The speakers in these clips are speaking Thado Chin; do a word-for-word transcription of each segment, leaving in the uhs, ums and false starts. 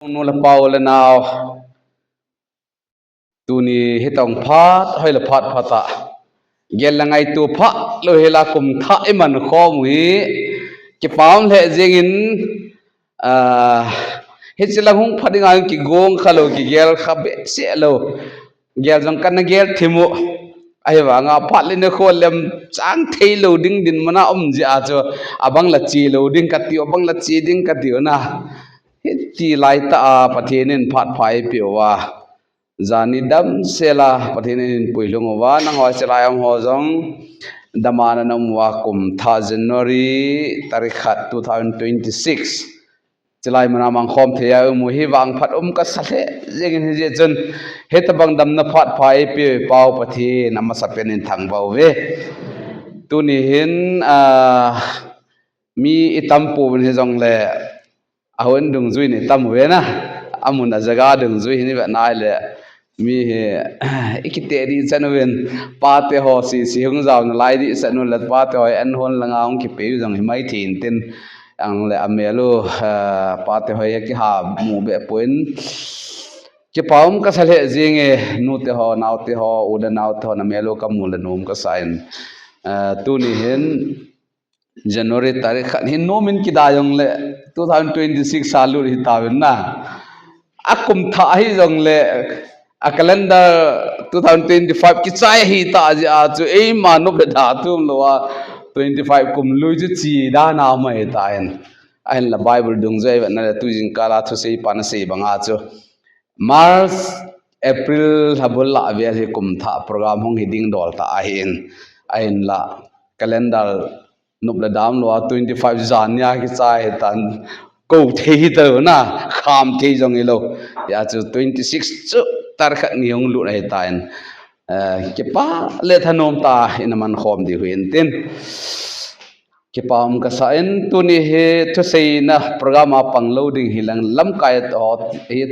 Nu le pa u le nao, tuni hi tong phat hoi le phat phat a, gel le ngaito pha lou hi la kum thah i man khom u hi, kipah lheh jeng in, ah, hiche lang hung phat ding a kigong kha lou, kigel kha behseh lou. Gel jong kana gel thim u. Ahivanga phat le nikho lem chang thei lou ding dinmun a um jeh a chu, abang la che lou ding kati u, abang la che ding kati u na. Hiti lai tah a Pathen in phat pha eipeh uva, jani damsel a Pathen in puilhung uva, nangho hiche lai a um ho jong dam a na um uva, kum thah January tarik khat two thousand twenty-six. Chulai mun a mang khom thei a um u hi vangphat um kasa lheh jeng in, hijeh chun hitabang damna phat pha eipeu Pa Pathen amasapen in thangvah uve. Tuni hin, ah, mi i tam pouvin hijongle, ahon dungjui in i tam uve na. Amun ajaga dungjui hin i vet nai le, mi hi, i kiteh ding chan uvin, pate ho sese hung jao nalai ding chan u le, pate ho an hon langa hung kipe u jong hi mai thei in tin, ang le amel u, ah, pate ho hi kiha mu be pon. Kipah um kasa lheh jeng e, nute ho, naote ho, u le naote ho, na mel u kamu le nom kasa in. Ah, tuni hin, January tarik khat hin nom in kida jongle, two thousand twenty-six a lut hi tauvin na. A kum thah hi jongle, a calendar two thousand twenty-five kichai hi ta jeh a chu, eima nop le da tum lou a, twenty-five kum lui chu che dan a mai ta in. Ahin la Bible dungjui a i vet na le, tu jingkal a thusei pan asei bang a chu, March, April lha bul lah vel hi kum thah program hung hi ding dol ta ahin. Ahin la calendar nop le da um lou a, twenty-five jan nia kichai hi tan, kou thei hi ta lou na, kham thei jong hi lou. Hijeh a chu twenty-six chu tarik khat ni hung lut ahi ta in. Eh, kipah le thanom tah in aman khom diu hin tin. Kipah um kasa in, tuni hi thuseina program a pang lou ding hi lang lamkai ho hi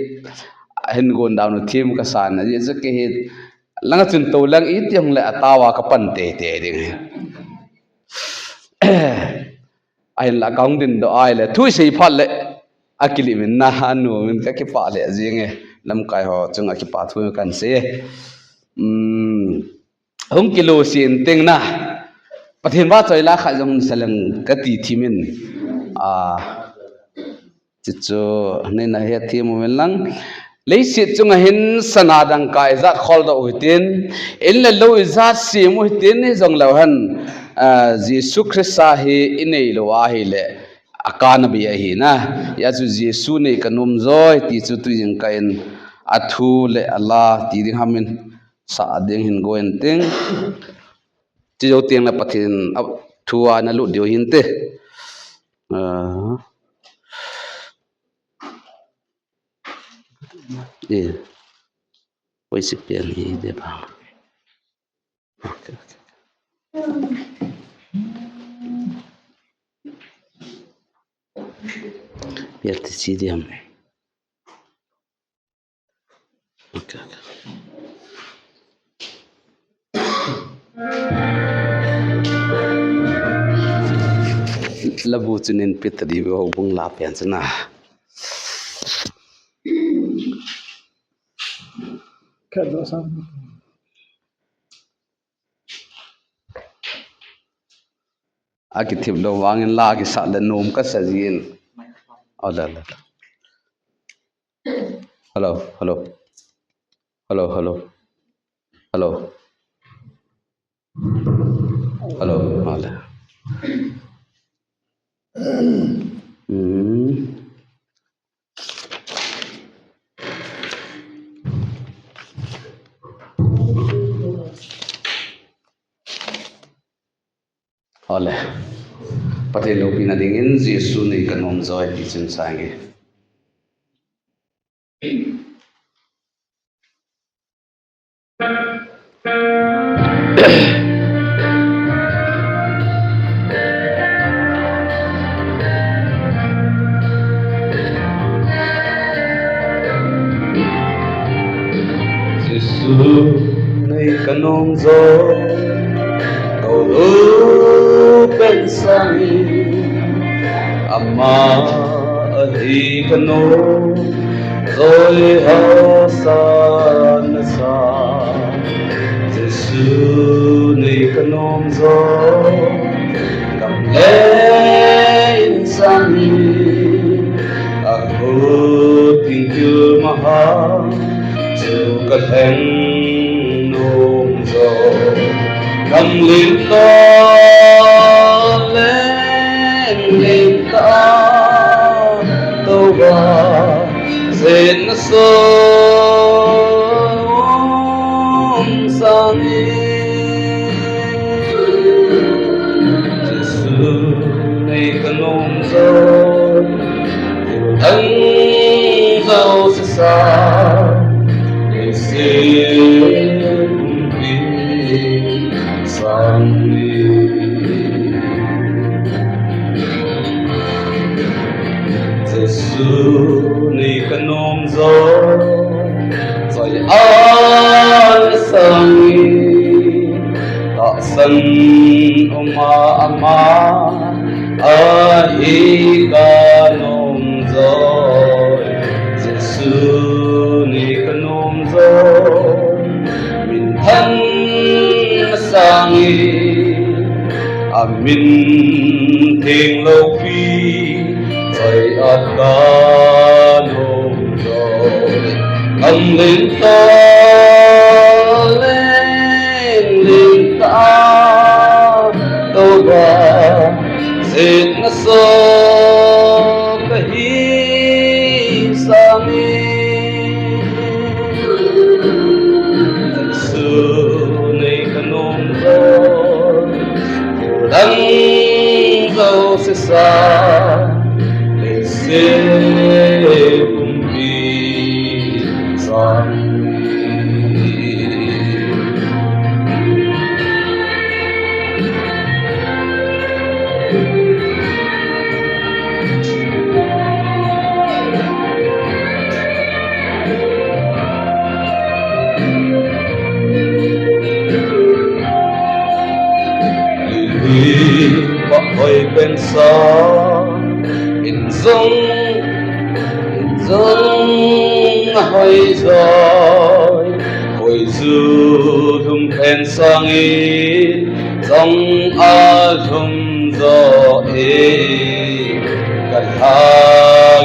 hin gon dau nu thim kasa na, hijeh chu kei hi langa chun tou lang iti hung le atao a kapan teitei ding hi. Ahin la kahung ding doh ai le, thu isei phat le, akilim in na, anom in kakipah lheh jeng e, lamkai ho chunga kipa thu kan sei e. Um, Hung kilusen teng na. Pathen vahchoi la khat jong saleng kati thim in. Ah, chuchu, neina hethem uvin lang. Leiset chunga hin sana dangka ijat kholdoh u hitin, in le lou ijat sem u hitin, hijongleu hen, ah, Jesu Christa hi inei lou ahile, akana bei ahi na. Hijeh chu Jesu nei kanom joi, ti chu tu jingkah in athu le ala ti ding ham in. Sa ding hin go in teng. Chi jou teng le Pathen a thu a na lut diu hin te. Ah. Eh. Koi si pian hi de ba. Okay, okay. Pian ti si diam. Labu chunin pita di ho bung la pian chana. Akithip lou vangin la kisah le nom kasa jin. Ala, ala. Hello, hello. Hello, hello. Hello. Hello, hello. Hmm. Ole. Pathen loupina dingin Jesu nei kanom joi ti chun sange. Jesu nei kanom joi, kaulu pen sangin, ama ahi kanom, Loi hausa nasa, Jesu nei kanom jo. Gam le insang hi, akhut in kilma ha, chu kalheng nom jo. Gam lentah, leng lentah, touva jen na som sangin, Jesu nei kanom jo, thil dang jouse sang, leiset pumpi sangin. Jesu nei kanom jo, choi-at sangin, tahsan uma ama ahi kanom jo. Jesu nei kanom jo, minthan masangin, amin theng loupi, choi-at kanom jo. Gam lentah, leng lentah, touva jen na som kahi sangin, Jesu nei kanom jo, thil dang jouse sang, leiset pumpi sangin. Lilhi pahoi pensa, in jong, in jong ahoi joi, khoiju lhum pen sangin jong alhum jo e. Kalha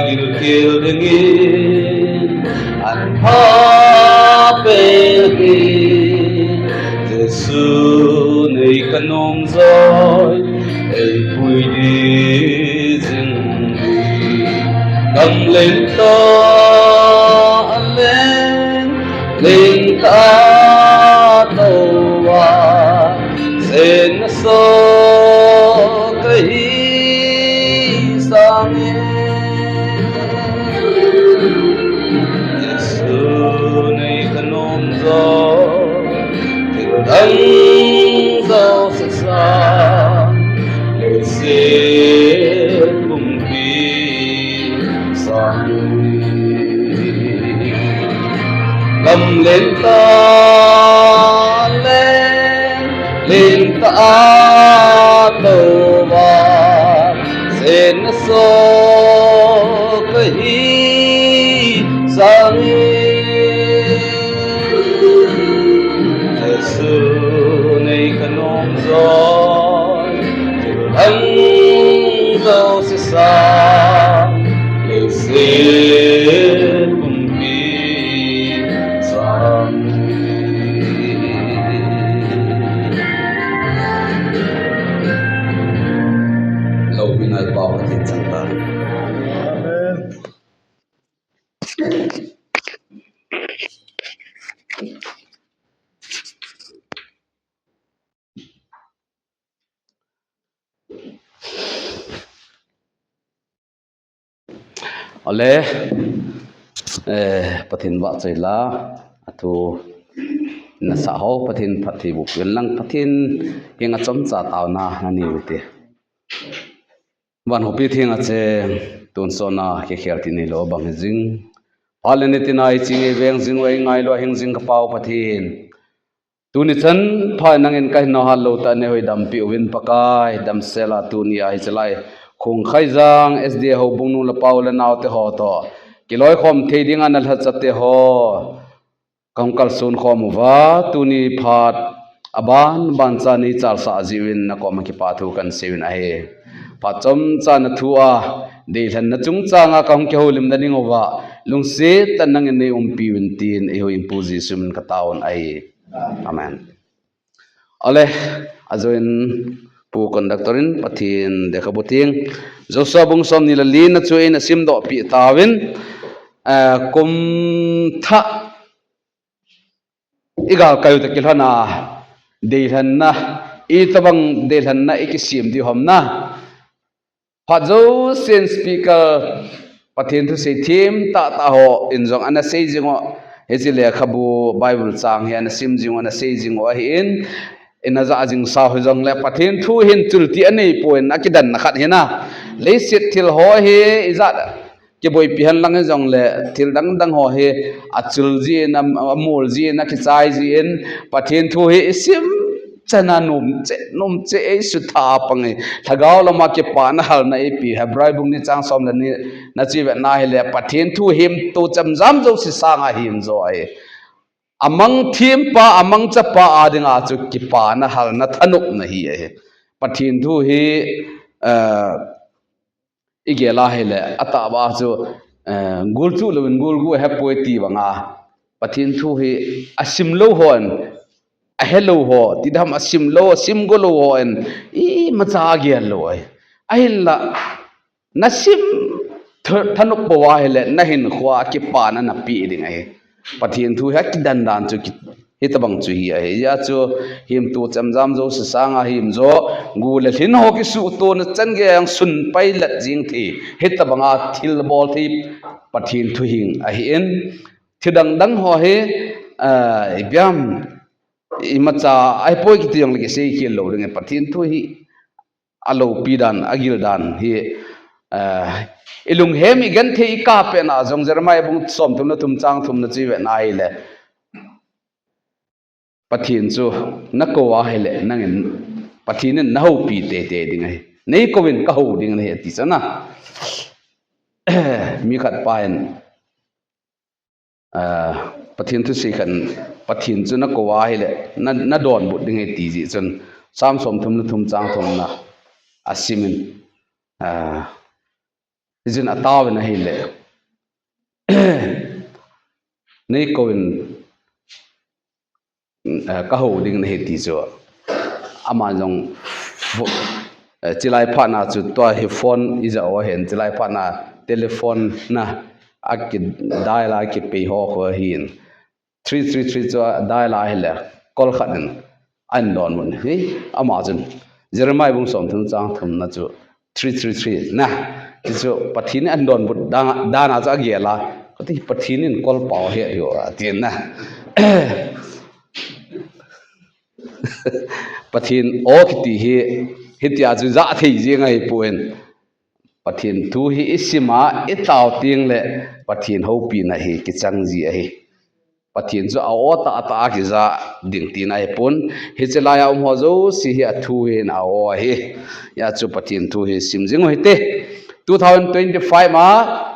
gilkel dingin an pha pen hi, Jesu nei kanom joi, eipui ding jing ding. Gam lentah, leng lentah, touva jen na som kahi sangin, Jesu nei kanom jo, thil dang jouse sang, leiset pumpi sangin. Gam lentah, leng lentah, touva jen na som kahi sangin, Jesu nei kanom joi, thil dang jouse sang, leiset pumpi sangin. Loupina i Pa Pathen chang ta. Amen. Ale, eh, Pathen vahchoi la, athu nasah ho, Pathen phatthei boh uvin lang, Pathen henga chomcha taona nanei uvin te. Van khopi thenga cheng, tonsot a kikhel ti neilou bang hi jing. Phat le nitin a iching eiveng jing u eingailu a hing jing ka Pa u Pathen. Tuni chan phat nangin kahin nao hat lou tah neihoi dampi uvin Pakai, damsel a tuni a hiche lai Khongkhaijang S D A houbung nu le pa u le nao te ho toh kiloikhom thei dinga nalhachate ho kahung kalson khom uva, tuni phat aban ban cha neichalsah jiuvin nakoma kipathu kaseiyun ahi. Phat chomcha nathu a deilhenna chungchanga kahung kihoulimna ding uva, lungset tah in nangin neiumpiuvin tin eihon Pu Jesu min kataovun ahi. Amen. Ale, ajoin Pu Conductor in Pathen lekhabu theng Joshua bung somni le lina chu eina simdohpeh tauvin, eh, kum thah igalkai u toh kilhona deilhenna, itobang deilhenna ikisem diu ham na. Phat jousen speaker, Pathen thusei themtah tah hon jong ana sei jing u, hiche lekhabu Bible chang hi ana sim jing u, ana sei jing u ahin, ina ja jingsa u hijongle Pathen thu hin chultih aneipoi, akidanna khat hi na. Leiset thil ho hi ijat kiboipi henlang hijongle thil dangdang ho hi achul jin, amol jin, akichai jin, Pathen thu hi isim chana nomcheh, nomcheh eisutha a pang e. Lhagao lama kipana halna eipe, Hebrai bung ni chang som le ni na chu ivetna hile, Pathen thu hemto chemjam jouse sanga hemjo ahi. Amang thempa, amang chapa a dinga chu kipana halna thanopna hi ahi. Pathen thu hi, eh, igel a hile, atahbeh a chu, eh, gulchuh louvin gulgu ahepoi ti banga, Pathen thu hi asim lou hon, ahelou ho, tidam asim lou, asim go lou hon imacha agel lou ahi. Ahinla, nasim tha-, thanop pouva hile, nahinkhoa kipana napeh ding ahi. Pathen thu hi akidan dan chu ki-, hitobang chu hi ahi. Hijeh chun hemto chemjam jouse sanga hemjo, gu le lhin ho kisuhtona chan geiya jong sunpai let jing thei, hitobanga thilbol thei Pathen thu hing ahin, thil dangdang ho hi, ah, ipi ham, imacha ahipoi kiti jongle kisei khel lou ding ahi. Pathen thu hi aloupi dan, agil dan hi, ah, ilunghem igenthei ikapna jong Jeremiah bung somthum le thum chang thum na chu ivetna hile, Pathen chu nakou a hile nangin Pathen in nahoupi teitei ding ahi. Neikouvin kahou ding nahi ati chu na. Mi khat pa hin, ah, Pathen thusei khat in, Pathen chu nakou a hile na, nadonbut ding ahi ti jeh chun, Psalm somthum le thum chang thum na asimin, ah, hijeh in ataovin ahile, neikouvin, eh, kahou ding nahi ti chu. Ama jong pho-, eh, chilai phatna chu tua hi phone ija u ahin, chilai phatna telephone na aki dial a kipei ho khu ahin. Three three three chu adial a hile, call khat in ahin donbut in. Hi, ama chun Jeremiah bung somthum chang thum na chu three three three na. Ti chu Pathen in ahin donbut dan, dan a chu agel a. Kati Pathen in call pau ahi, ahi o, ati na. Pathen o kiti hi, hitia chu ja thei jing ahipon. Pathen thu hi isim a, itao teng le Pathen houpina hi kichang ji ahi. Pathen chu a-o tahtah a kija ding tina ahipon. Hiche laiya um ho jouse hi athu hin a-o ahi. Hijeh chun Pathen thu hi sim jing u hite. Two thousand twenty-five a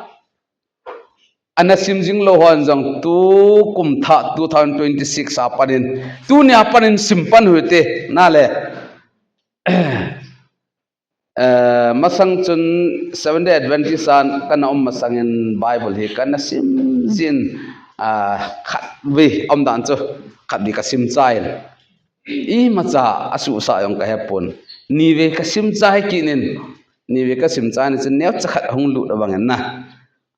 ana sim jing lou hon jong tukum thah two thousand twenty-six a panin, tunia panin sim pan u hite. Nale. Eh, masang chun Seventh Day Adventist a kana um masangin Bible hi kana sim jin, ah, khatvei aum dan chu, khatvei kasim chai in. Imacha asuhsah jong kahepon. Nivei kasim chai kit in. Nivei kasim chai in chun neocha khat ahung lut abang in na.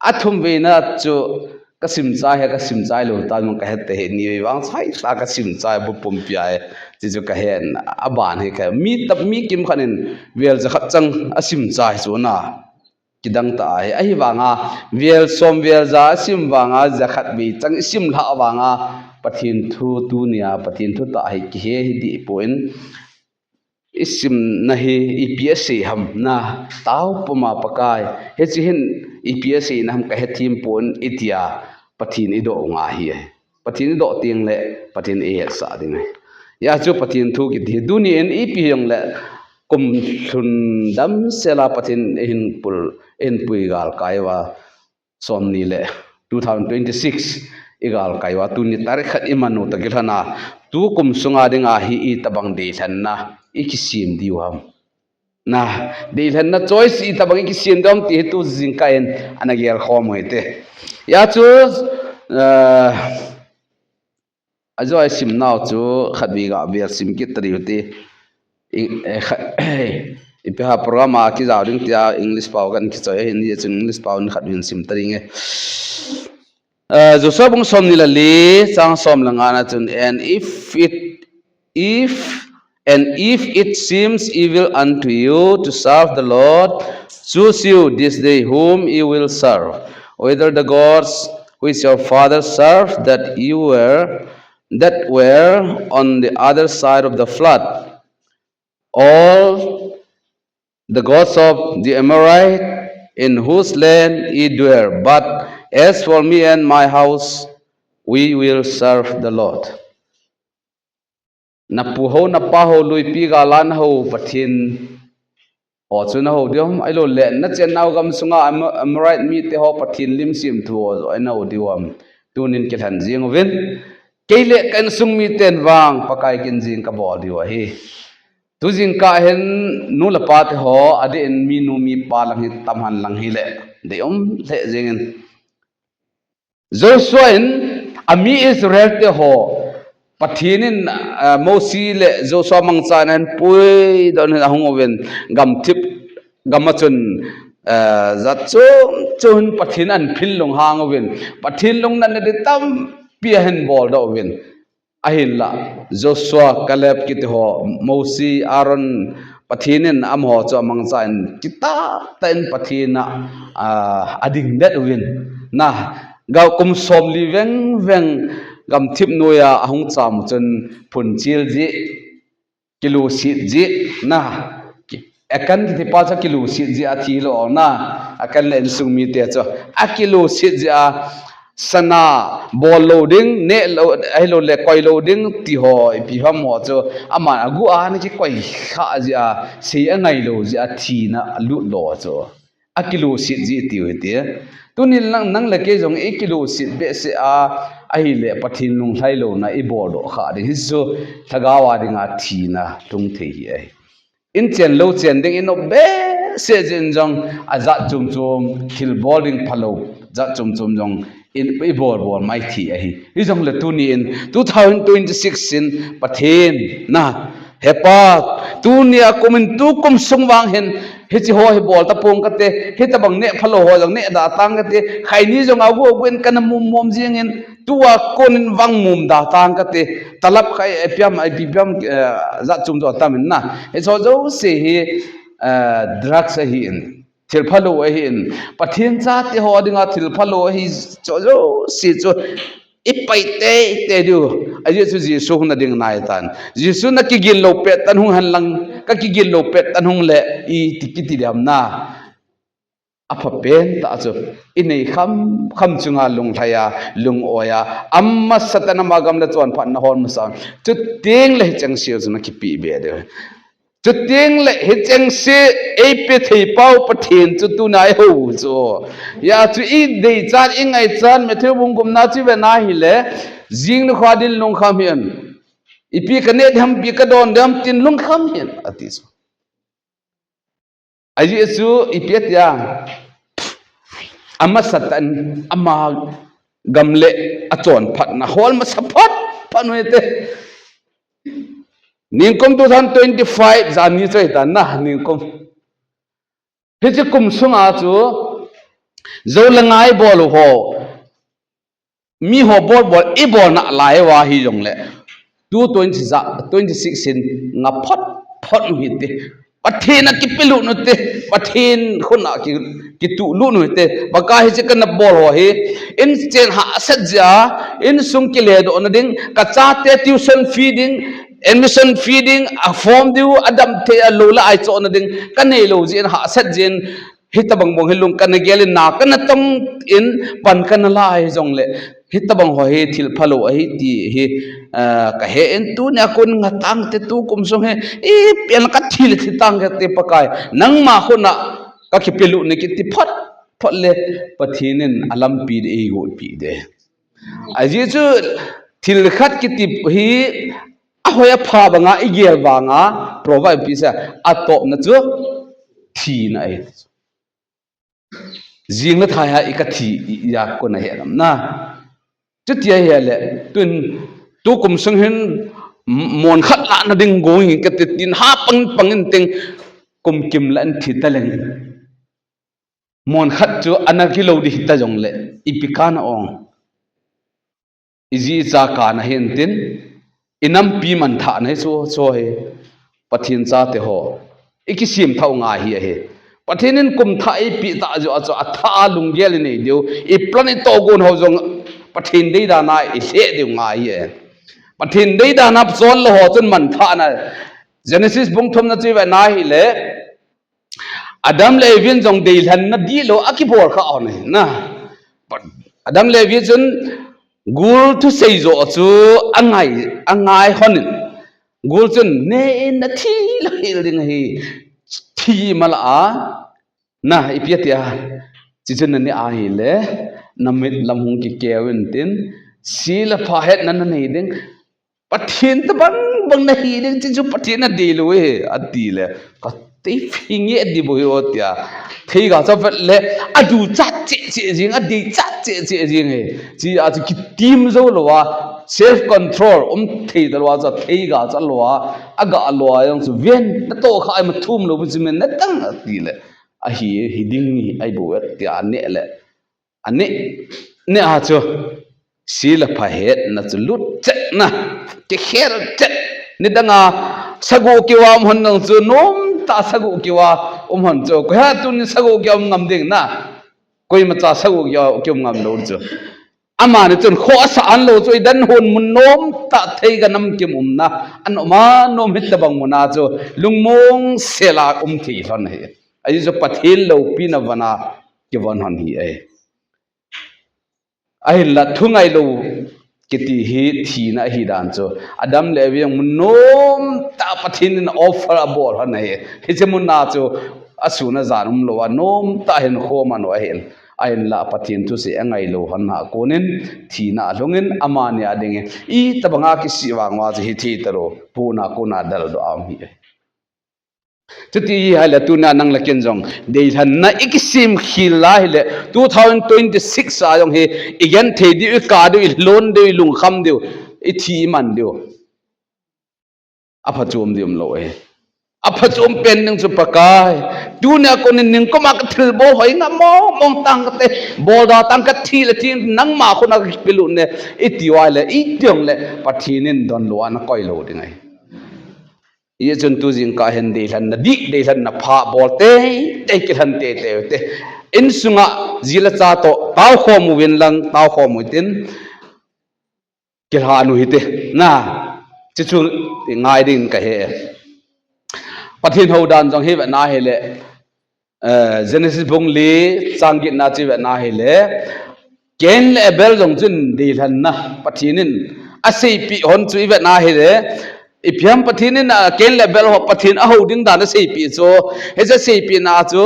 Athumvei na chu kasim chai hi, kasim chai lou tam jong kahet tahih, nivei vang chai tah kasim chai bu pumpi a hi. Ti chu kahen, aban hi ka, mi tam, mi kimkhat in vel jakhat chang asim chai chu na. Kidang tah ahi, ahivanga vel som vel ja asim vanga jakhat vei chang isim lhah vanga Pathen thu tunia, Pathen thu tah hi kihe hi dih pon. Isimna hi ipi asei ham na, tao puma Pakai, hiche hin ipi aseina ham kahethem pon itia, Pathen idoh u ngai ahi. Pathen idoh teng le, Pathen ihetsah ding ahi. Hijeh chun Pathen thu kiti hi, tuni in ipi hijongle, kum lhun damsel a Pathen in eihin pui, eihin pui galkai uva, somni le two thousand twenty-six igalkai uva tuni tarik khat iman u toh kilhona, tukum sunga dinga hi itobang deilhenna ikisem diu ham. Na, deilhenna choice itobang ikisem diu ham ti hi tu jingkah in ana gelkhom u hite. Hijeh chun, eh, ajo isimnau chu khatvei gavel sim kit tadiu hite. I, eh, kha, ipi ham program a kijao ding tia English pao kahin kichoi ahin, hijeh chun English pao in khatvei in sim tading e. Uh, Joshua bung somni le li, chang som le nga na chun, and if it, if, and if it seems evil unto you to serve the Lord, choose you this day whom you will serve, whether the gods which your fathers served that you were, that were on the other side of the flood, or the gods of the Amorite in whose land ye dwell. But as for me and my house, we will serve the Lord. Napu ho, napa ho, luipi gala naho Pathen ho chu naho diu ham, ahilouleh nachennau gam sunga Amo-, Amorite mite ho Pathen lim semthu ho chu naho diu ham. Tunin kilhen jing uvin. Kei le ka insung miten vang Pakai kin jing kabol diu ahi. Tu jingkah hin nu le pa te ho, adeh in minu mipa lang hi tamhan lang hile, deium lheh jengin. Joshua in ami Israel te ho, Pathen in, ah, Mosi le Joshua mangchan ahin puidoh in ahung uvin, gamthip gam a chun, ah, jat chom chom hin Pathen ahin phin lunghang uvin, Pathen lungnatna ding tampi ahin boldoh uvin. Ahinlah, Joshua, Caleb kiti ho, Mosi, Aaron, Pathen in amaho chu amangcha in, kitah tah in Pathen a, a, adingdet uvin. Na, gam kum somli veng veng gamthip noiya ahung cham u chun phunchil jeh, kilusit jeh, na, Achan kiti pa chu akilusit jeh a thi lou na, Achan le insung mite chu akilusit jeh a, sana bol lou ding, neh lou, ahilouleh koi lou ding ti ho, ipi ham ho chu, aman agu a ana kikoi kha jeh a, sei angai lou jeh a thina alut lou chu, akilusit jeh tiu hite. Tunin nang, nang le kei jong ikilusit behseh a, ahileh Pathen lunglhai louna ibol doh kha ding, hichu lhagao a dinga thina lhung thei hi ahi. Inchen lou chen ding, inop behseh jeh in jong ajat chom chom, thilbol ding phalou jat chom chom jong in, ibol bol mai thei ahi. Hijongle tuni in two thousand twenty-six in Pathen na, He Pa, tunia kum in tukum sung vang hin, hiche ho hi bol tapong kate, hitobang neh phalou ho jong neh da tang kate, khaini jong agu agu in kana mum mom jing in, tua kon in vang mum da tang kate, talap khai, eh, ipi ham, eh, ipi ham, eh, jat chom chom atam in na. Hiche ho jouse hi, eh, drugs ahi in, thil phalou ahi in, Pathen chate ho dinga thil phalou ahi, hiche ho jouse chu ipai tei tei diu. Ajeh chu Jesu hung na ding nai tan. Jesu na kigin lou pet tan hung hen lang, ka kigin lou pet tan hung le, iti kiti ding ham na. Apha pen tah chu, inei kham kham chunga lunglhai a, lung-oi a, amasatan ama gam le chonphatna hol masa. Chuteng le hicheng sel chu na kipe be diu. Chuteng le hicheng sel eipe thei pau Pathen chu tuna ihou chu. Hijeh chun idei chan, ingai chan, Matthew bung gupna chu ive na hile, jing nikho a din lungkham hih in. Ipi kaneh ding ham, ipi kadon ding ham tin lungkham hih in, ati chu. Ajeh chu ipi atia, amasatan ama gam le achonphatna hol masa phot phot u hite. Ningkum two thousand twenty-five jani chu ahitan na, ningkum. Hiche kum sunga chu jou le ngai bol u ho, mi ho bol bol, ibol nalai uva hijongle, two twenty ja, twenty-six in nga phot phot u hite. Pathen a kipelut u hite. Pathen khut a ki, kituhlut u hite. Pakai, hiche kana bol ho hi, inchen hahsat jeh a, insung kiledohna ding, kachate tuition fee ding, admission fee ding, aform diu, adam thei a lou le ai chohna ding kanei lou jeh in, hahsat jeh in, hitobang bang hi lung kana gel in, na kana tong in, pan kana la hijongle, hitobang ho hi thil phalou ahi ti hi, ah, kahe in, tunia kon nga tang te, tukum sung hi ipi a kathi le thi tang kate Pakai, nangma khut a kakipelutna kiti phot phot le Pathen in alampi ding eigot pi ding. Ajeh chu thil khat kiti hi ahoi apha banga igel vanga provide pi sa, atopna chu thina ahi. Jing le thai ha i ka thi i ya ko na he lam na. Chuti ahi le, tun tu kum sung hin m-, mon khat la na ding go in ka ti tin ha pang pang in teng kum kim la in thi ta leng. Mon khat chu ana kilo di ta jong le, ipi kana ong. I ji i cha kana hin tin, i nampi man thah na hi chu, chu hi Pathen chate ho. I kisim thau ngai hi ahi. Pathen in kum thah eipe ta jo a chu, athah a lunggel i nei diu. I plan i togon ho jong Pathen deidan a i lheh diu ngai hi ahi. Pathen deidan a chon lou ho chun man thah na. Genesis bung thum na chu i ve na hi le. Adam le Evi in jong deilhenna dihlou a kibol kha hon ahi na. Adam le Evi chun gul thusei jo chu angai, angai hon in. Gul chun ne in na thi lou hel ding ahi. Thi mala a. Na, ipi ati a. Chi chun na ne ahi le. Na mit lam hung kikeu in tin. Si le pha hetna na nei ding. Pathen tabang bang na hi ding, chi chu Pathen na deilou e, ati le. Ka tei phi nge di bo hi o tia. Theiga cha vet le, adu chat che che jing, adei chat che che jing e. Chi a chu kitim jou lou a, self control um thei ta lou a, cha theiga cha lou a, aga lou a jong chu ven, na to kha ai ma thum lou bu chu men na tang ati le. Ahi, hi ding ni, ai bo e tia ne le. Ani, ne a chu, si le pha hetna chu lut chet na, kikhel chet. Nidang a, sagu kiwa um hon nang chu, nom ta sagu kiwa um hon chu. Koi ha tuni sagu kiwa um ngam ding na. Koima cha sagu kiwa ki um ngam lou chu. Amani chun kho asa an lou chu, i dan hon mun nom ta theiga nam kim um na. An um a nom hit tabang mun a chu, lungmong sela um thei lhon ahi. Ahi chu Pathen loupina vana kivon hon hi ahi. Ahinla thu ngailou kiti hi thina ahi dan chu. Adam le Evi jong mun nom ta Pathen in offer abol hon ahi. Hiche mun a chu asun ajan um lou a nom ta hin khom ano ahin. Ahinla Pathen thusei angailou hon a konin thina alhung in amani a ding in. Itabanga kisih vang uva chu hithei talou. Puna kona daldoh a um hi. Chuti hi ahile tuna nang le ken jong deilhenna i kisim khel lai le two thousand twenty-six a jong hi i genthei diu, i kap diu, i lhon diu, i lungkham diu, i thi i man diu. Aphachom diu umlou e. Aphachom pen ding chu Pakai. Tuna konin ningkoma ka thilbol hoi ngam mong mong tang kate. Bolda tang ka thi le thi nangma khut a ka kipelut ne. I ti uva le, i ti jong le Pathen in donlou a na koi lou ding ahi. Hijeh chun tu jingkah hin deilhenna dih, deilhenna pha bol teitei kilhen teitei u te. Insunga ji le cha toh taokhom uvin lang, taokhom u hitin kilhan u hite. Na, chuchu ngai ding kahe. Pathen hou dan jong hi ve na hile. Eh, Genesis bung li chang getna chu i vet na hile, Cain le Abel jong chun deilhenna Pathen in aseipeh hon chu i vet na hile, ipi ham Pathen in, ah, Cain le Abel ho Pathen ahou ding dan aseipeh chu, hiche seipehna chu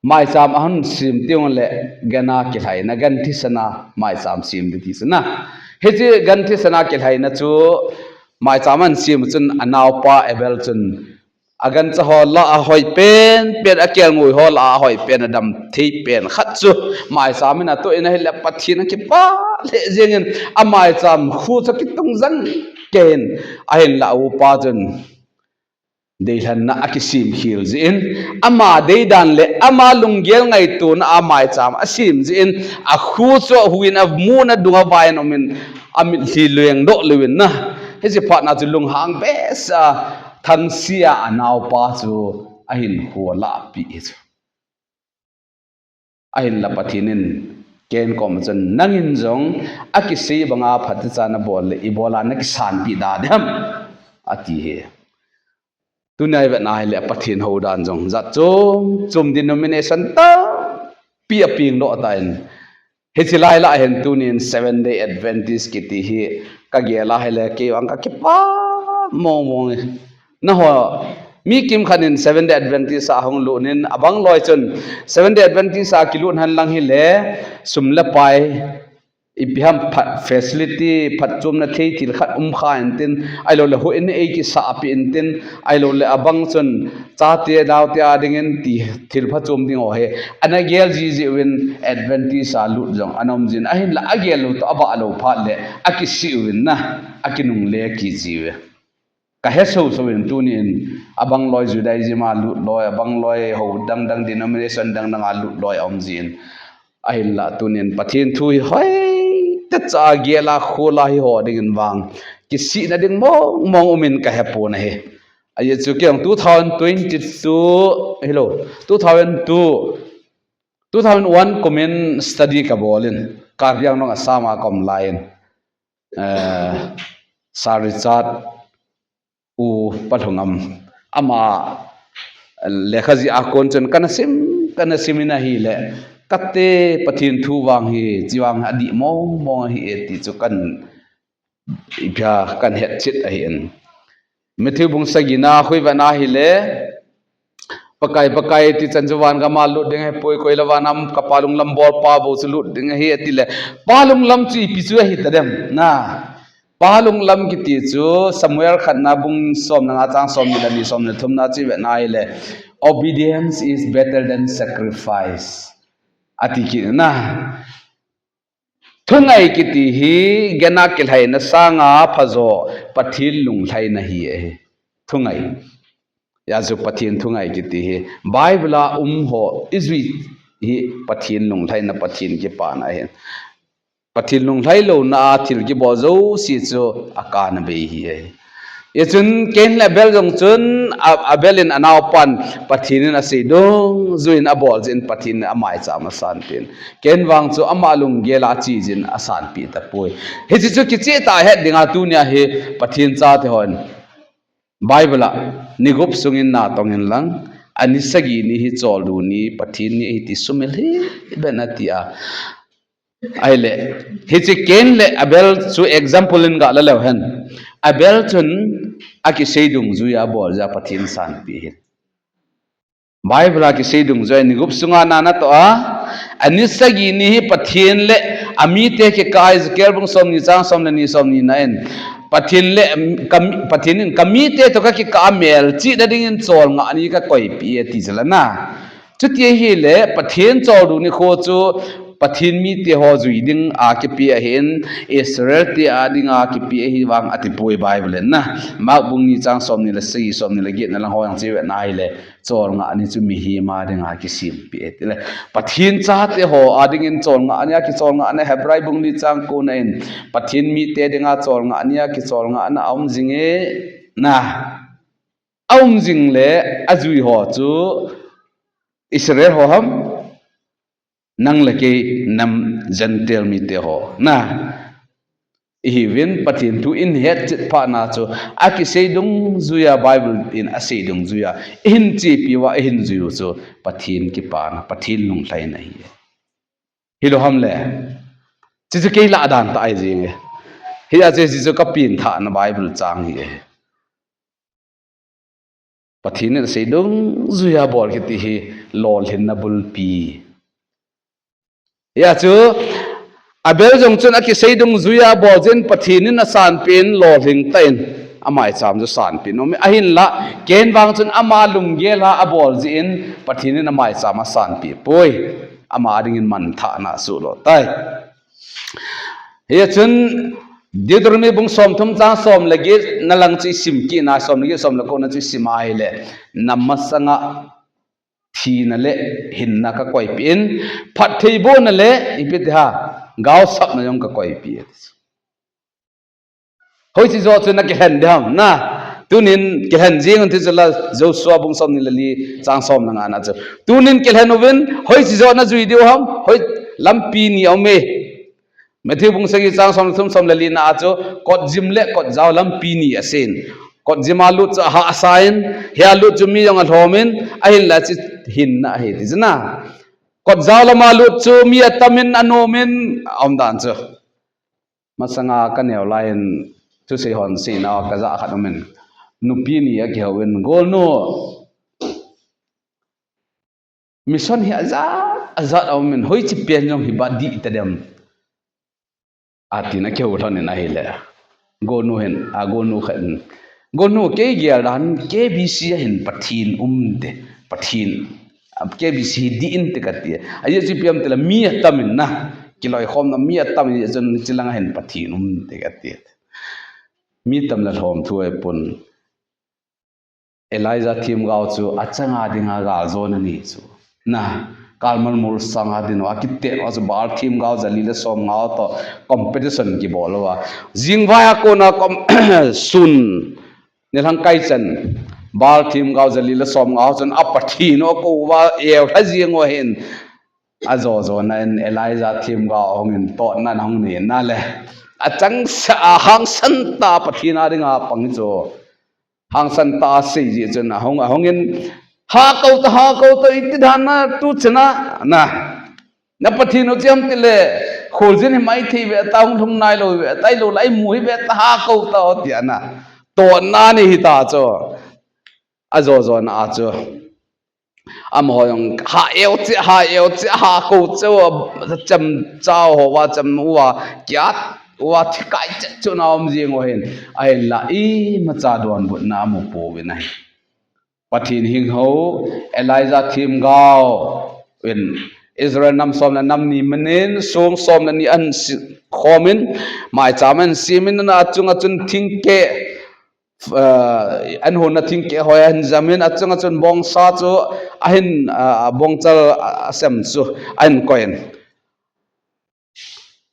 maicham ahung sem teng le gan a kilhaina, gan thisan a maicham sem ding ti chu na. Hiche gan thisan a kilhaina chu maicham ahin sem chun anaopa Abel chun Agancha ho lah a hoi pen pen, akelngoi ho lah a hoi pen, adam thei pen khat chu maicham in atoh in ahile Pathen akipah lheh jeng in, amaicham khu chu akitung jang kei in, ahinla aupa chun deilhenna akisem khel jeh in, ama deidan le ama lunggel ngaitona a maicham asem jeh in, akhu chu ahu in, amun adung a vai in um in, amitlhi lengdoh lheh in na. Hiche phat na chu lunghang behseh a, Thangsia anaopa chu ahin kho lah peh hi chu. Ahinla Pathen in Cain kom chun, nangin jong akisei banga phatechan nabol le, ibola nakisanpeh da ding ham, ati hi. Tunia i vet na hile Pathen hou dan jong jat chom chom, denomination tampi apeng doh tan. Hiche lai lah hin tunin Seventh Day Adventist kiti hi kagel a hile kei vang kakipah mong mong e. Nangho Mi kimkhat in Seventh Day Adventist a hung lut in, abang loi chun Seventh Day Adventist a kilut hen lang hile, sum le pai, ipi ham phat, facility, phatchomna thei thil khat um kha intin, ahilou le houin ei kisahpi intin, ahilou le abang chun chate naote a dingin ti thil phatchom ding ho hi ana gel jiji uvin, Adventist a lut jong ana um jin, ahinla agel lou toh abah lou phat le akisih uvin na, akinungle kiji uve. Ka he soso in tunin abang loi Judaism a lut loi, abang loi ho dangdang denomination dangdang a lut loi aum jin. Ahinla tunin Pathen thu hi hoitah cha gel a khol a hi ho dingin vang kisihna ding mong mong umin ka hepon ahi. Ajeh chu kei jong two thousand twenty-two, hello, two thousand two, two thousand one kumin study ka bol in, Karbi Anglong Assam a ka um lai in, eh, Sir Richard U Palhungam, ama lekha jih a kon chun kana sim, kana sim in ahile, kate Pathen thu vang hi, chi vang adih mong mong ahi e ti chu kan ipi ham kan hetchet ahin. Matthew bung sagi na khu ivet na hile, Pakai, Pakai ti chan chu van gam a lut ding ahipoi, koi le van a um ka Pa lunglam bolpa bou chu lut ding ahi ati le, Pa lunglam chu ipi chu ahi tadem na. Pa lunglam kiti chu Samuel khatna bung som le nga chang som ni le ni, som le thum na chu ivet na hile, "Obedience is better than sacrifice," ati kit na. Thungai kiti hi gena kilhaina sanga phajo Pathen lunglhaina hi ahi. Thungai. Hijeh chu Pathen thungai kiti hi Bible a um ho ijui hi Pathen lunglhaina, Pathen kipana ahi. Pathen lunglhai louna a thil kibol jouse chu akana bei hi ahi. Hichun Cain le Abel jong chun, A-, Abel in anaopan Pathen in asei dungjuiyin abol jeh in Pathen in amaicham asanpeh in. Cain vang chu ama lunggel a ache jeh in asanpeh tapoi. Hiche chu kicheh tah a het dinga tunia hi Pathen chate hon Bible a ni gup sungin natong in lang, ani sagi ni hi choldo ni, Pathen ni ahi ti sumil hih in ati a. Ahile, hiche Cain le Abel chu example in ga la leu hen. Abel chun akisei dungjuiya abol jeh a Pathen in asanpeh ahi. Bible a kisei dungjuiya ni gup sunga na natoh a, ani sagi ni hi Pathen le amite kikah a, Ezekiel bung som ni chang som le ni, som ni na in, Pathen le, ka, Pathen in kamite toh kakikah a melchihna dingin cholngah ni kakoipeh e ati jeh a na. Chuti ahile, Pathen choldo nikho chu Pathen mite ho jui dinga kipe ahin, Israel te a dinga kipe ahi vang atipoi Bible in na. Mark bung ni chang som ni le sagi, som ni le get na lang ho jong chu ivet na hile, cholngah ni chu mihem a dinga kisempeh e tile. Pathen chate ho a dingin cholngah ni a kicholngahna Hebrai bung li chang ko na in, Pathen mite dinga cholngah ni a kicholngahna aum jing e na. Aum jing le ajui ho chu Israel ho ham, nang le kei nam Gentile mite ho na. Ihiuvin Pathen thu ihin hetchet phat na chu akisei dungjuiya Bible in asei dungjuiya ihin chepi uva ihin jui u chu Pathen kipana, Pathen lunglhaina ahi. Hilou ham le. Chuche chu kei lah dan tah ahi jing e. Hijeh a chu hiche chu kapen thahna Bible chang ahi e. Pathen in asei dungjuiya bol kiti hi lolhinna bulpi. Hijeh a chu Abel jong chun akisei dungjuiya abol jeh in Pathen in asanpeh in lolhing tah in amaicham chu sanpeh in aum e. Ahinla, Cain vang chun ama lunggel a abol jeh in Pathen in amaicham asanpeh poi. Ama dingin manthahna asuh lou tai. Hijeh chun Deuteronomy bung som thum chang som le get na lang chu isim kit na, som le get, som le ko na chu isim a ahile, na masanga thina le hinna kakoipeh in, phattheibohna le ipi ti ham, gaosapna jong kakoipeh e. Hoiche joh chu nakilhen ding ham na. Tunin kilhen jing un ti chu la Joshua bung som ni le li chang som le nga na chu. Tunin kilhen uvin, hoiche joh najui diu ham, hoi lampi ni aum e. Matthew bung sagi chang som le thum, som le li na a chu, kotjim le kotjao lampi ni asei in. Kotjim a lut chu ahahsa in, hia lut chu mi jong alhom in, ahinla chu hinna ahi ti chu na. Kotjao lama lut chu mi atam in, anom in, aum dan chu. Masanga kaneo lai in, thusei hon seina a kajah khat um in. nupi ni akihou in, "Golnu, mission hi ajat ajat a um in, hoiche pen jong hi ba dih tadem?" atin akihou lhon in ahile, golnu hin, a golnu khat in, "Golnu, kei gel dan K B C a hin Pathen um te, Pathen, a, K B C hi dih inte," kati. Ajeh chu ipi ham itile mi atam in na, kiloikhomna mi atam in, ajeh chun hiche langa hin Pathen um te kati. Mi tam le lhom thu ahipon. Elijah themgao chu achanga dinga galjona ni chu, na, Carmel molsang a dinga akitep a chu Baal themgao jali le somnga ho toh competition kibol uva, jingvai a kona kom-, sun nilhang kai chan Baal themgao jali le somnga ho chun a Pathen u akou uva, eulha jeng u ahin, ajo jona in Elijah themgao ahung in totna ahung nei in ahile, achangseh a hangsan tah a Pathen a dinga pang chu, hangsan tah a sei jeh chun ahung, ahung in, "Hah kou ta, hah kou ta, iti dan na tu chana, na, na Pathen u chu ipi ham itile, kholjin hi maithei ve ta, hung lhung nailou ve ta, ahilou le imu hi ve ta, hah kou ta o," tia na, totna ni hita chu, ajo jona a chu. Amaho jong, "Hah eu cheh, hah eu cheh, hah kou cheh o," chemcha ho uva, chem uva, kiat uva, thi kai chet chun aum jing u ahin, ahinla imacha donbutna amu pouvin ahi. Pathen hinghou Elijah themgao in Israel nam som le nam ni manin song som le ni ahin si khom in, maicham ahin sem in, achunga chun thingkeh, ah, ahin hon na thingkeh hoi ahin jam in, achunga chun bongsa chu ahin, ah, bongchal, ah, asem chu ahin koi in.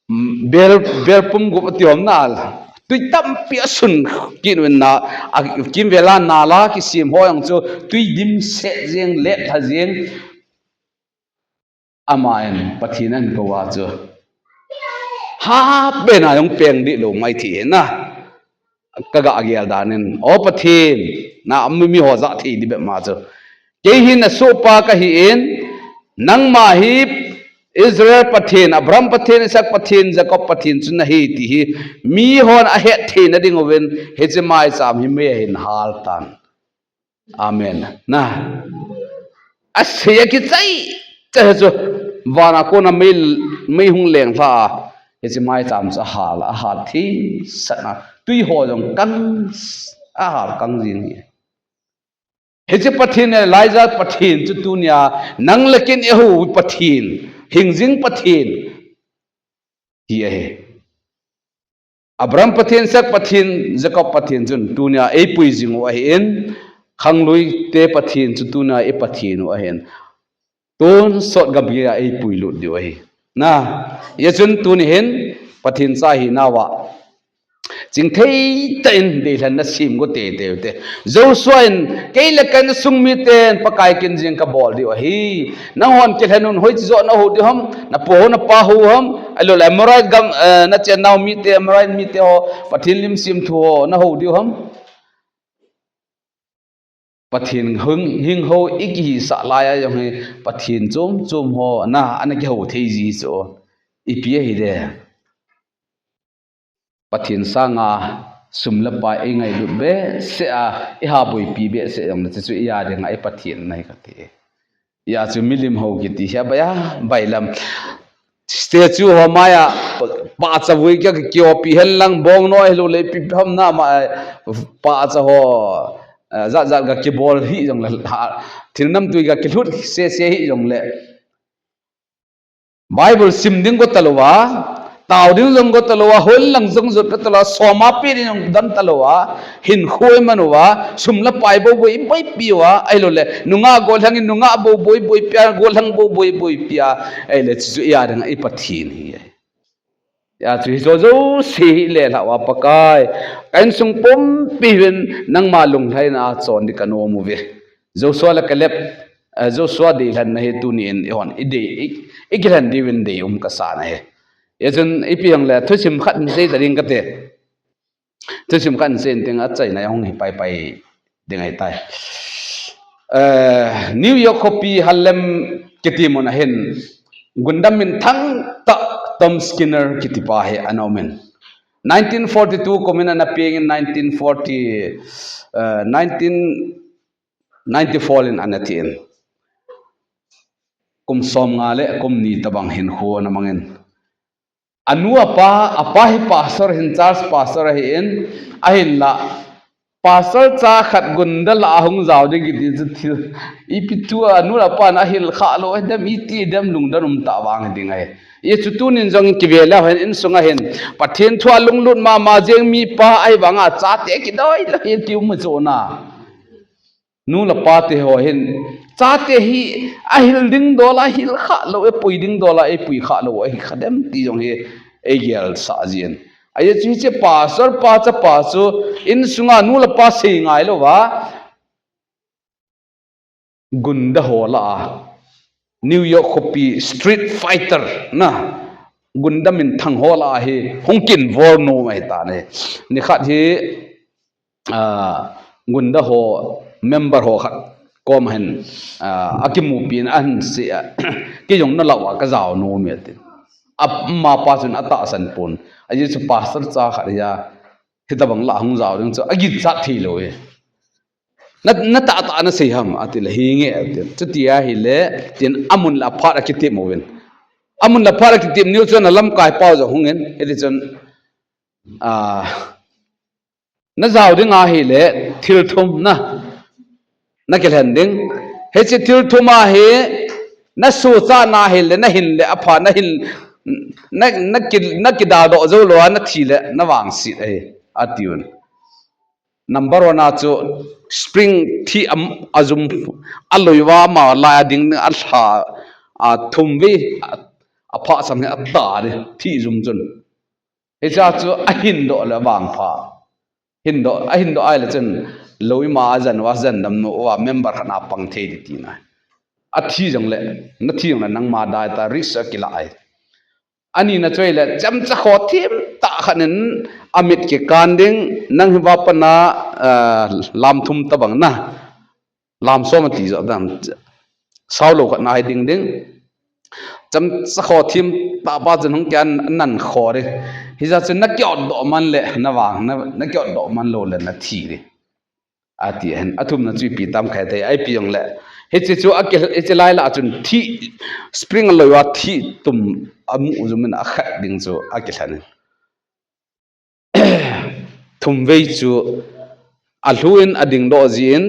Mm, bel, bel pum gup ati hom na, tui tampi asun kit uvin na, akimvel a nal a kisem ho jong chu tui dimset jeng, leplha jeng. Aman Pathen ahin kou a chu, hah pen a jong peng dih lou maithei hi na. Ka ga gel dan in, "O Pathen, na mi, miho jah thei ding bep ma chu. Kei hi na sohpa kahi in, nangma hi Israel Pathen, Abraham Pathen, Isaac Pathen, Jacob Pathen chu nahi ti hi mihon ahet theina ding uvin, hiche maicham hi mei a hin hal tan." Amen. Na. Asei a kichai chai chu, van a kona mei, mei hung leng lha a, hiche maicham chu ahal, ahal thisat na, tui ho jong kang, ahal kang jing hi. Hiche Pathen, Elijah Pathen chu tunia nang le kei in ihou Pathen, hingjing Pathen hi ahi. Abraham Pathen, Isaac Pathen, Jacob Pathen chun tunia eipui jing u ahin, khanglui te Pathen chu tunia i Pathen u ahin, tonsot gamgi a eipui lut diu ahi. Na, hijeh chun tuni hin Pathen cha hina uva chingthei tah in deilhenna sem go teitei u te. Joshua in, "Kei le ka insung miten Pakai kin jeng kabol diu ahi. Nanghon kilhen un, hoiche joh nahou diu ham, napu ho napa ho ham, ahilou le Amorite gam, eh, nachennau mite, Amorite mite ho, Pathen lim semthu ho nahou diu ham." Pathen hing, hinghou i kihisah lai a jong hi, Pathen chom chom ho na, ana kihou thei ji chu ipi ahi de. Pathen sanga sum le pai eingailut behseh a, eiha boipi behseh jongle, chuchu eia dinga i Pathen ahi kati. Hijeh chun milim hou kiti hi abai a, bailam. Statue ho maiya, pahcha vui kia kiopi henlang, bong noi hilou le ipi ham na ma, pahcha ho, eh, jat jat ga kibol hih jongle, ha, thil namtui ga kilhut sese hih jongle, Bible sim ding go talouva, tao ding jong go talouva, hol lang jong jot talouva, soma pe ding jong dam talouva, hinkho iman uva, sum le pai bou bou iboipi uva, ahilou le, nungah gollhang in nungah bou bou iboipi a, gollhang bou bou iboipi a, ahile chuchu eia dinga i Pathen ahi. Hijeh chun hiche jouse hi lelhah uva Pakai, ka insung pumpi uvin nangma lunglhaina a chon ding kanom uve. Joshua le Caleb, eh, Joshua deilhenna hi tunin eihon i dei, i, i kilhen diuvin deium kasa ahi. Hijeh chun ipi jongle thusim khat in sei ta ding kate. Thusim khat in sei inting achaina hung hi paipai ding ahitai. Eh, New York khopi Harlem kiti mun a hin gundam minthang tah Tom Skinner kiti pa hi ana um in. Nineteen forty-two kum in ana peng in nineteen forty, uh, nineteen ninety-four in ana thi in. Kum som nga le kum ni tabang hin khu ana mang in. Anu apa, apa hi pastor hin, church pastor ahi in, ahin la. Pastor cha khat gunda la ahung jao ding kiti chu thil. Ipi tu anu apa na ahil kha lo, dem iti dem lungdon um ta vang ding ahi. Hichu tunin jong kive le hin insung ahin. Pathen thu a lunglut mama jeng mipa ahi vanga chate kidoi la hi ti um chu na. Nu le pa te ho hin, chate hi ahil ding dol a hil kha lo, eipui ding dol a eipui kha lo, ahi kha dem ti jong hi eigel sah jin. Ahi chu hiche pastor pa chapa chu insunga nu le pa sei ngai lo va, gunda ho la a, New York khopi street fighter na, gunda minthang ho la a hi hung kinvol nom ahi tan ahi. Nikhat hi, ah, gunda ho member ho khat kom hin, ah, akimupi in ahin sei a, kei jong na lau a ka jao nom e ati. Amapa chun atahsan pon. Ahi chu pastor cha khat hi a, hitabang la hung jao ding chu agichat thei lou e. Na, na tahtah na sei ham, ati le, hi nge, ati. Chuti ahile, tin amun le aphat akitep uvin. Amun le aphat akitep niu chun alamkai pau jong hung in, hiti chun, ah, na jao ding ahile, thil thum na, na kilhen ding. Hiche thil thum a hi, na suhchat na ahile, na hin le apha, na hin, na, na ki, na kidaldoh jou lou a, na thi le, na vangset ahi, atiuvin. Number one a chu spring thih am, ajum aloi uva ama lai a ding a lha, a thum vei a, apha sang hi ata ding thih jum chun. Hicha chu ahin doh le vangpha. Hin doh, ahin doh ahile chun loi ma ajan uva, ajan dam nom uva member khat na pang thei ding tina. Athi jong le, na thi jong le nangma dai ta risk akilah ahi. Ani na chu ahile, chemcha kho thim tah khat in amit kikan ding, nang hi va pana, ah, lam thum tabang na. Lam som ati jo dan. Sao lou khat na hi ding ding. Chemcha kho thim tah pa chun hung kian nan kho ding. Hijeh chun na kiot doh man le, na vang, na, na kiot doh man lou le, na thi ding. Ati ahin, athumna chu ipi tam khat thei, ipi jong le. Hiche chu aki, hiche lai la chun thih, spring aloi uva thih tum amu jum in akhat ding chu akilhen in. Thum vei chu alhu in ading doh jin,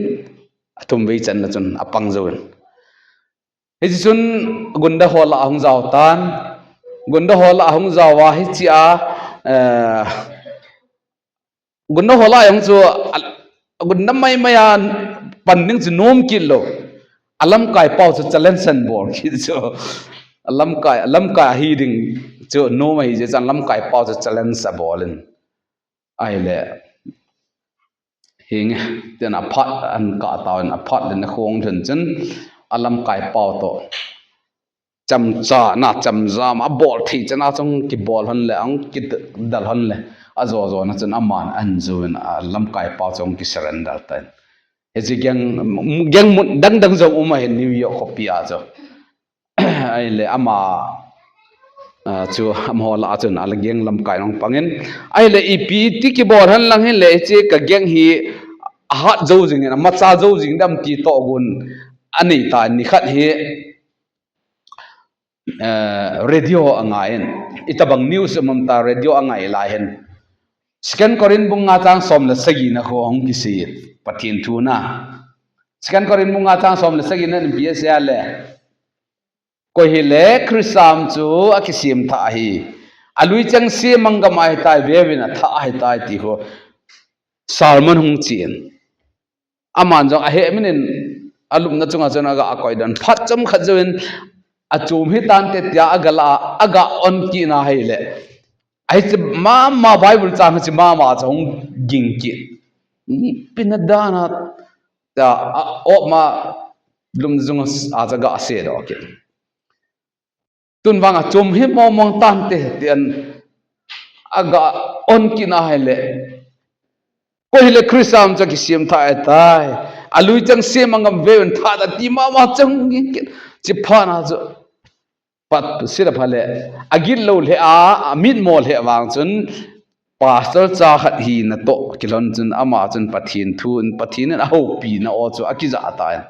athum vei channa chun apang jou in. Hiche chun gunda ho la ahung jao tan, gunda ho la ahung jao a hiche a, eh, gunda ho la jong chu, a, gunda mai mai a pan ding chu nom kit lou. Alamkai pau chu challenge ahin bol kit chu. Alamkai, alamkai ahi ding chu nom ahi jeh chun alamkai pau chu challenge abol in. Ahile, hinge, tin aphat ahin kah tauvin, aphat le na khong thun chun, alamkai pau toh. Chemcha na chemjam abol thei chan a chun kibol hon le, ahung kidal hon le, ajo jo na chun aman ahin jou in alamkai pau chu ahung kisurrender tan. Hiche gang, gang mun dang dang jong um ahin New York khopi a chu. Ahile ama, ah, chu amaho la chun ala gang lamkai ahung pang in. Ahile ipi ti kibol hen lang hile hiche ka gang hi ahat jou jing in, amacha jou jing dem ti toh gon anei ta nikhat hi. Eh, radio angai in, itabang news um um ta radio angai lai hin. Second Corinth bung nga chang som le sagi na khu ahung kisei, Pathen thu na. Second Corinth bung nga chang som le sagi na ipi asei a le. Koi hile Christa chu akisem thah ahi. Alui chengse manggam ahitai, veuvin athah ahitai ti khu. Sermon hung chen. Aman jong ahe min in alupna chunga chun aga akoi dan phat chomkhat jouvin achom hitante tia aga la, aga on kit na hile. Ahi chu mama Bible chang chu mama chu hung ging kit. Ipi na dan a tia a, o ma lum jung a chu aga se doh kit. Tun vang achom hi mong mong tante, tin aga on kit na hile. Koi hile Christa chu kisem thah ahitai. Alui chengse manggam veuvin thah ta ti mama chang ging kit. Chi phat na chu. Pat sila pha le. Agit lou le a, amit mo le vang chun. Pastor cha khat hina toh kilhon chun ama chun Pathen thu in, Pathen in ahoupi na o chu akija tan.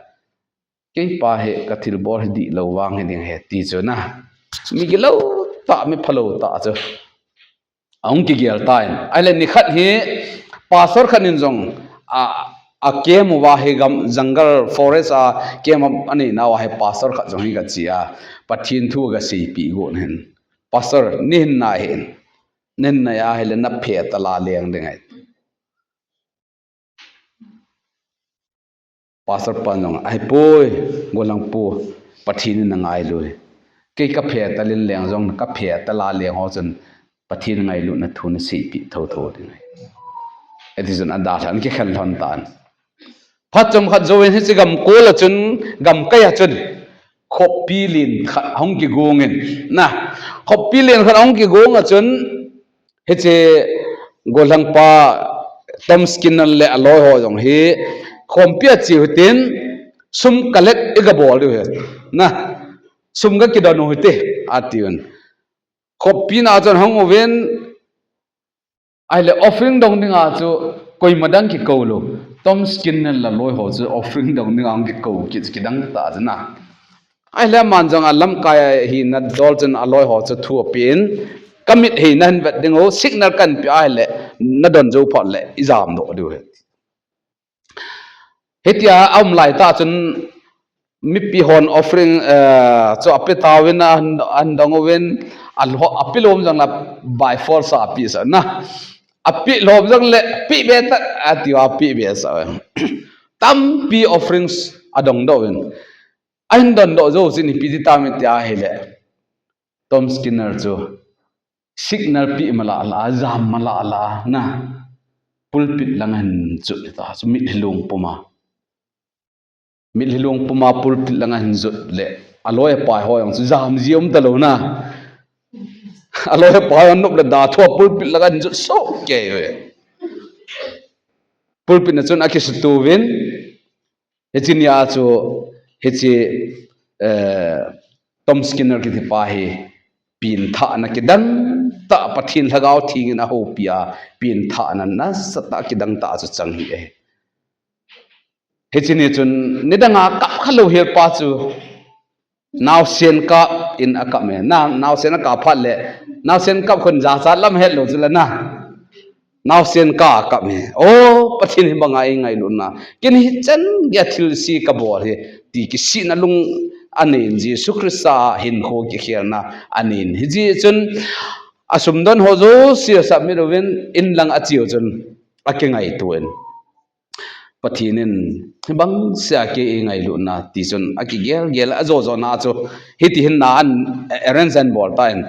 Keipa hi kathilbol hi dihlou vang hi ding ahi ti chu na. Mi gilou tah, mi phalou tah chu ahung kigel tan. Ahile nikhat hi pastor khat in jong a, a camp uva hi gam, jungle forest a camp a, anei nauva hi pastor khat jong hi gache a, Pathen thu gaseipeh got in. Pastor, neihin nai hih in. Neihin nai ahile naphe tala leng ding ahi. Pastor pan jong, ahipoi, golhang pu, Pathen in angailui. Kei kaphe talin leng jong, kaphe tala leng ho chun, Pathen ngailutna thu naseipeh thotho ding ahi. Eti chun adalhan kikhen lhon tan. Phat chomkhat jouvin hiche gamkol a chun, gamkai a chun, khopi len khat ahung kigong in, na, khopi len khat ahung kigong a chun, hiche golhang pa Tom Skinner le aloi ho jong hi khompi a che u hitin, sum collect i gabol diu ahi, na, sum gakidon u hite, atiuvin. Khopi na chun ahung uvin, ahile offering dong dinga chu koima dang kikou lou. Tom Skinner le aloi ho chu offering dong dinga ahung kikou kit, kidang tah chu na. Ahile aman jong alamkai a hina dol chun aloi ho chu thu apen, kamit heina hin vet ding u, signal kahin pe ahile, nadon jou phot le ijam doh diu ahi. Hitia aum lai tah chun mipi hon offering, eh, chu ape tauvin, ahin, ahin dong uvin, alho, ape lom jong le by force a ape sah na. Ape lom jong le, pe be tah, atiuva ape be sah. Tampi offerings adong doh uvin. Ahin don doh jou chun ipi ti tam iti ahile, Tom Skinner chu signal pe mala la, jam mala la, na, pulpit lang ahin jot ta chu mitlhi lung puma. Mitlhi lung puma pulpit lang ahin jot le, aloi apai ho jong chu jam ji um talou na. Aloi apai ho nop le da thua pulpit lang ahin jot soh kei uve. Pulpit na chun akisutu uvin, hiche nia chu, hiche, eh, Tom Skinner kiti pa hi, pengthahna kidang tah, Pathen Lhagao Theng in ahoupi a, pengthahna nasatah kidang tah chu chang ahi. Hiche ni chun, nidang a kap khalou hel pa chu, naosen kap in akap e. Na, naosen akap phat le, naosen kap khun jachat lam hetlou chu la na. Naosen kap e. O, Pathen hi banga eingailut na. Ken hichan geiya thilse kabol hi, ti kisihna lung anei in, Jesu Christa hinkho kikhelna anei in. Hijeh chun, asumdon ho jouse asubmit uvin, in lang ache u chun, akingaito in. Pathen in, hibang sea kei eingailut na, ti chun, akigel gel, ajo jo na chu, hiti hin na an, arrange ahin bol tan.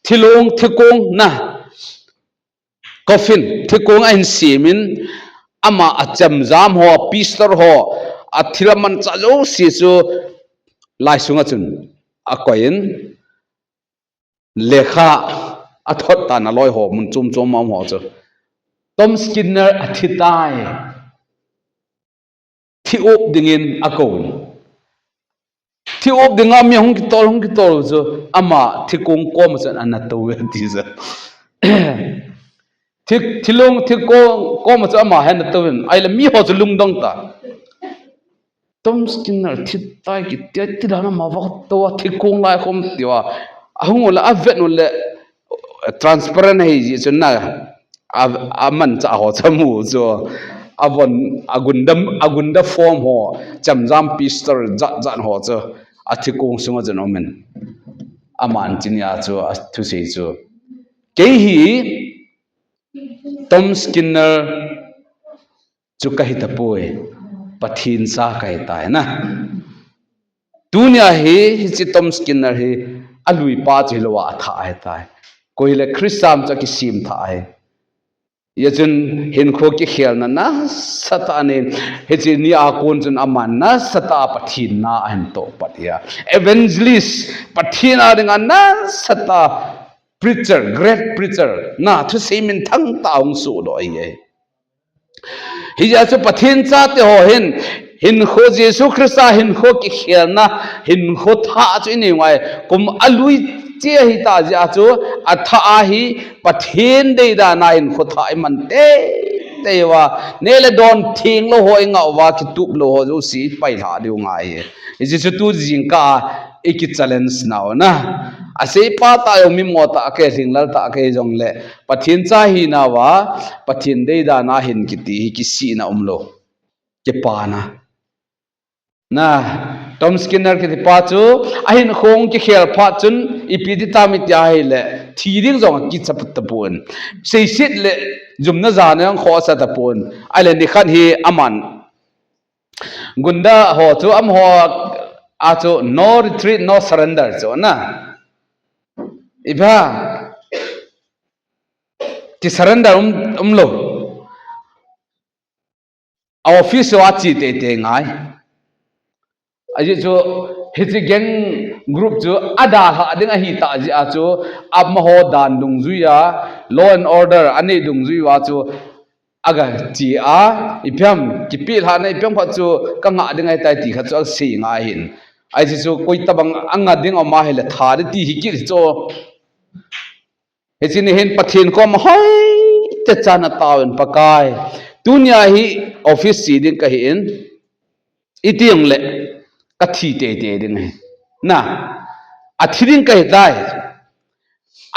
Thilong, thikong na, coffin, thikong ahin sem in, ama achemjam ho, pastor ho, athil amanchah jouse chu, lai sunga chun, akoi in, lekha athot tan aloi ho, mun chom chom a um ho chu. Tom Skinner athi tai. Thi up dingin akou. Thi up dinga mi hung kitol, hung kitol chu ama thikong koma chun ana tou e ti chu. Thi, thilong, thikong koma chu ama hin ana tou in. Ahile mi ho chu lungdong ta. Tom Skinner thi tai kiti a, ti dan a ama va tou a, thikong lai khom tiu a. Ahung u le, avet u le, transparent ahi jeh chun na, a, amanchah ho chu amu chu. Avon, agunda, agunda form ho, chemjam pastor jat jat ho chu, athikong sunga chun um in. Aman hiche nia chu, athusei chu. Kei hi, Tom Skinner chu kahi tapoi, Pathen cha kahi tai na. Tunia hi, hiche Tom Skinner hi, alui pa chu hilou a athah ahi tai. Koi hile Christa min chu akisem thah ahi. Hijeh chun hinkho kikhelna nasatah anei in, hiche nia kon chun aman nasatah a Pathen na ahin toh pat ahi. Evangelist, Pathen a dinga nasatah a preacher, great preacher, na thusei minthang tah hung sohdoh ahi. Hijeh chun Pathen chate ho hin, hinkho Jesu Christa hinkho kikhelna, hinkho thah chu inei u ngai, kum alui Hiche ahitah jeh a chu, athah a hi Pathen deidan a hin khotha iman teitei uva, neh le don thenglou ho ingah uva, kitup lou ho jouse ipailhah diu ngai ahi. Hiche chu tu jingkah a iki challenge nau na. Aseipa tah jong, mimo tah kei, lhinglel tah kei jongle, Pathen cha hina uva, Pathen deidan a hin kiti hi kisihna umlou. Kipana. Na, Tom Skinner kitipa chu, ahinkhong kikhel phat chun, ipi ti tam itia ahile, thi ding jong akicha tapon. Seiset le jumna jana jong khohsa tapon. Ahile nikhat hi aman gunda ho chu, amaho a chu no retreat, no surrender chu na. Ipi ham, ki surrender um, umlou. A office a che teitei ngai. Ajeh chu, hiche gang group chu adalhah ding ahitah jeh a chu, amaho dan dungjui a, law and order anei dungjui uva chu, agache a, ipi ham, kipelhahna ipi ham khat chu kangah ding ahitai ti khat chu asei ngai ahin. Ajeh chu, koitobang angah ding um ahile tha ding ti hi kit chu. Hiche ni hin Pathen koma hoitechan ataovin, Pakai, tunia hi office che ding kahin, iti jongle kathi teitei ding ahi. Na, athi ding kahitai.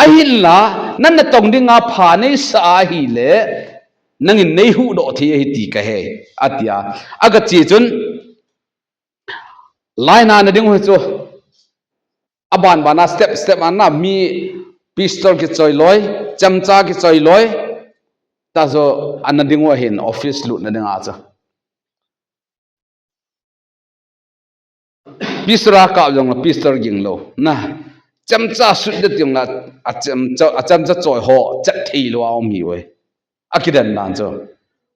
Ahinla, nang natong dinga pha neisah ahile, nangin neihuhdoh thei ahi ti kahe, atia. Agache chun, line a ana ding u chu, aban ban a step step a na, mi pistol kichoi loi, chemcha kichoi loi, ta chu ana ding u ahin, office lutna dinga chu. Pistol akap jongle pistol ginglou na, chemcha sut ding jongle, achemcha, achemcha choi ho chet theilou a um hi uve. Akidan dan chu,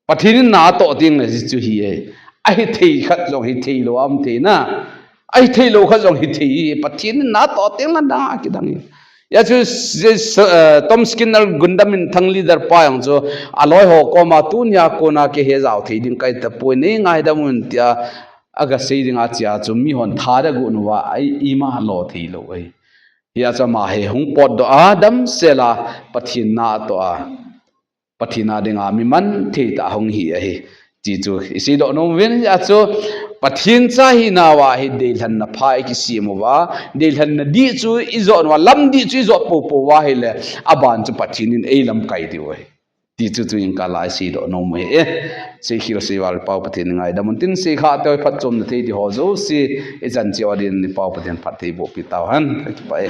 Pathen in na atoh tengle hichu hi e. Ahithei khat jong hitheilou a um thei na, ahitheilou khat jong hithei hi, Pathen in na atoh tengle dang akidang hi. Hijeh chu, Tom Skinner gunda minthang leader pa jong chu, aloiho koma tunia kona kihe jao thei ding kahi tapoi, neingaidam un tia agasei dinga achea chu, mihon tha ding agot uva, ima lo theilou ahi. Hijeh chun ama hi hung potdoh a, damsel a, Pathen na atoh a, Pathen a dinga mi manthei tah hung hi ahi, ti chu iseidoh nom uvin. Hijeh chun Pathen cha hinauva hi deilhenna pha ikisem uva, deilhenna dih chu ijot uva, lam dih chu ijot poupou uva ahile, aban chu Pathen in eilamkai diu ahi, ti chu tuin kala iseidoh nom u ahi. Seikhel seival Pau Pathen in ngaidam un tin, seikhah teu phatchomna thei diho jouse ichan cheh uva din Pau Pathen phatthei bohpi tauhen. Kakipah e.